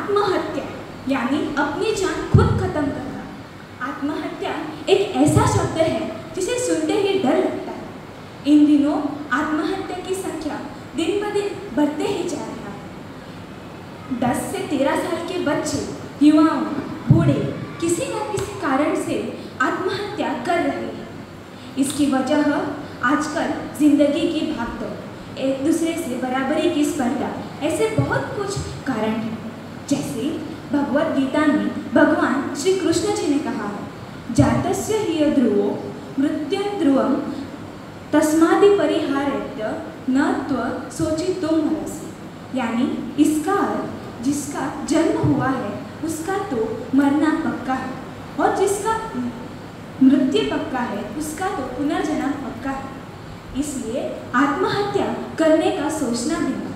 आत्महत्या यानी अपनी जान खुद खत्म करना। आत्महत्या एक ऐसा शब्द है जिसे सुनते ही डर लगता है। इन दिनों आत्महत्या की संख्या दिन ब दिन बढ़ते ही जा रहा है। 10 से 13 साल के बच्चे, युवाओं, बूढ़े किसी न किसी कारण से आत्महत्या कर रहे हैं। इसकी वजह आजकल जिंदगी की भागदौड़, एक दूसरे से बराबरी की स्पर्धा, ऐसे बहुत कुछ कारण हैं। जैसे भगवत गीता में भगवान श्री कृष्ण जी ने कहा है, जातस्य हि ध्रुवो मृत्यु ध्रुवम तस्मादि परिहार्य न त्व शोचितुमर्हसि। यानी इसका अर्थ जिसका जन्म हुआ है उसका तो मरना पक्का है और जिसका मृत्यु पक्का है उसका तो पुनर्जन्म पक्का है। इसलिए आत्महत्या करने का सोचना भी मत।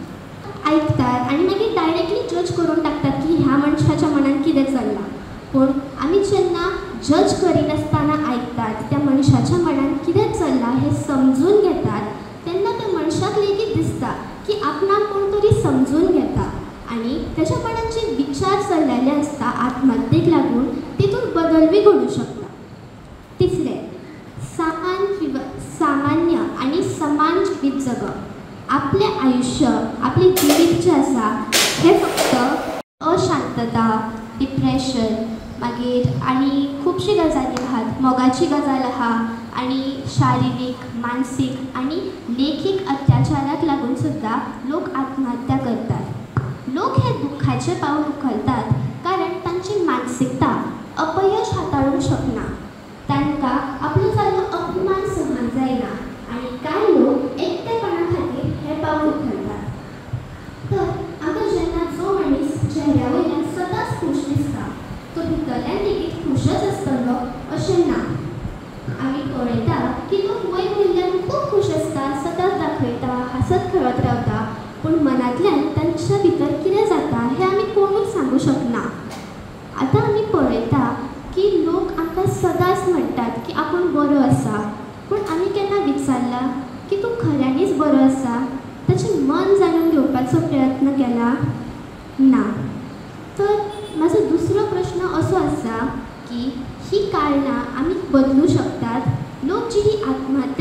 आयकतात आनी मागीर डायरेक्टली जज करून टाकतात की ह्या मनशाच्या मनान कितें चल्लां। पूण आमी जेन्ना जज करिनासतना आयकतात, त्या मनशाच्या मनान कितें चल्लां हें समजून घेतात, तेन्ना त्या मनशाक लेगीत दिसता की आपणाक कोण तरी समजून घेता आनी ताच्या मनान जे विचार चल्लेले आसता आत्महत्येक लागून तितून बदल बी घडूं शकता। तिसरें, सामान्य आनी समान जिवीत जगप। आपलें आयुश्य, आपलें जिवीत जें आसा हें फक्त अशांतता, डिप्रेशन, मागीर आनी खुबशी गजाली आहात, मोगाची गजाल आहा आनी शारिरीक, मानसीक आनी लेखीक अत्याचाराक लागून सुद्दां लोक आत्महत्या करतात। लोक हे दुख्खाचें पावल उखलतात कारण तांची मानसिकता अपयश हाताळूंक शकना, तांकां आपलो जाल्लो अपमान सहन जायना आनी कांय लोक एकटेपणा खातीर हें पावल उखलतात। तर आमकां जेन्ना जो मनीस चेहऱ्या वयल्यान सदांच खूश दिसता तो भितरल्यान लेगीत खुशच आसतलो अशें ना। आमी पळयता की लोक वयर वयल्यान खूब खूश आसता, सदांच दाखयता, हांसत खेळत रावता, पूण मनांतल्यान तांच्या भितर कितें जाता हें आमी कोणूच सांगूं शकना। आतां आमी पळयता की लोक आमकां सदांच म्हणटात की आपूण बरो आसा, पूण आमी केन्ना विचारलां की तूं खऱ्यांनीच बरो आसा? ताचें मन जाणून घेवपाचो प्रयत्न केला ना। तर म्हाजो दुसरो प्रश्न असो आसा की ही कारणां आमी बदलूं शकतात? लोक जी ही आत्महत्या